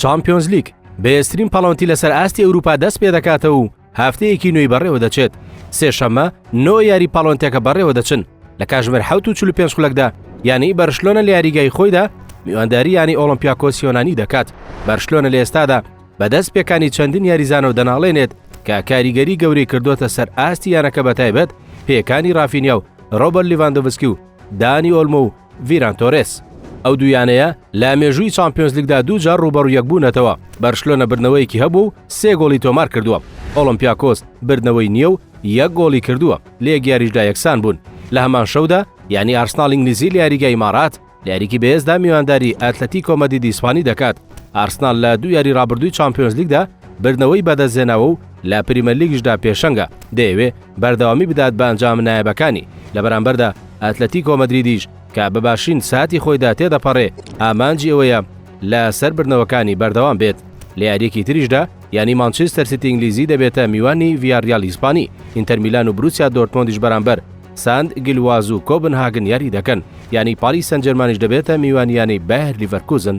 چامپیۆنزلیگ، بەهێزترین پاڵەوانێتی لەسەر ئاستی ئەوروپا دەست پێدەکاتەوە و هەفتەیەکی نوێی بەڕێوە دەچێت. سێشەممە نۆ یاری پاڵەوانێتیەکە بەڕێوە دەچن. لە کاژمێر 7:45 خولەکدا یانەی بەرشلۆنە لە یاریگای خۆیدا میوانداری یانەی ئۆڵۆمپیاکۆس یۆنانی دەکات. بەرشلۆنە لە ئێستادا بەدەست پێکانی چەندین یاریزانەوە دەناڵێنێت کە کاریگەری گەورەی کردووەتە سەر ئاستی یانەکە بەتایبەت پێکانی رافینیا و رۆبەرت لیڤاندۆڤسکی و دانی ئۆلمۆ و ڤیران تۆرێس. ئەو دوو یانەیە لە مێژووی چامپیۆنزلیگدا دوو جار ڕووبەڕوو یەکبوونەتەوە، بەرشلۆنە بردنەوەیەکی هەبووە و سێ گۆڵی تۆمار کردووە، ئۆڵۆمپیاکۆس بردنەوەی نییە و یەک گۆڵی کردووە، لە یەک یاریشدا یەکسان بوون. لە هەمان شەودا یانەی ئارسناڵ ئینگلیزی لە یاریگای ئیمارات لە یاریی بەهێزدا میوانداری ئەتلەتیکۆ مەدریدی ئیسپانی دەکات. ئارسناڵ لە دوو یاری ڕابردووی چامپیۆنزلیگدا بردنەوەی بەدەستهێناوە و لە پریمەرلیگیشدا پێشەنگە، دەیەوێ بەردەوامی بدات بە ئەنجامە نایابەکانی، لە بەرامبەردا ئەتلەتیکۆ مەدریدیش کە بە باشترین ساتی خۆیدا تێدەپەڕێ، ئامانجی ئەوەیە لە سەر بردنەوەکانی بەردەوام بێت. لە یارییەکی تریشدا یانەی مانچستەر سیتی ئینگلیزی دەبێتە میوانی ڤیاریال ئیسپانی، ئینتەر میلان و بروسیا دۆرتمۆندیش بەرامبەر سانت گیلواز و کۆبنهاگن یاری دەکەن، یانەی پاریس سانجێرمانیش دەبێتە میوانی یانەی بایەر لیڤەرکوزن.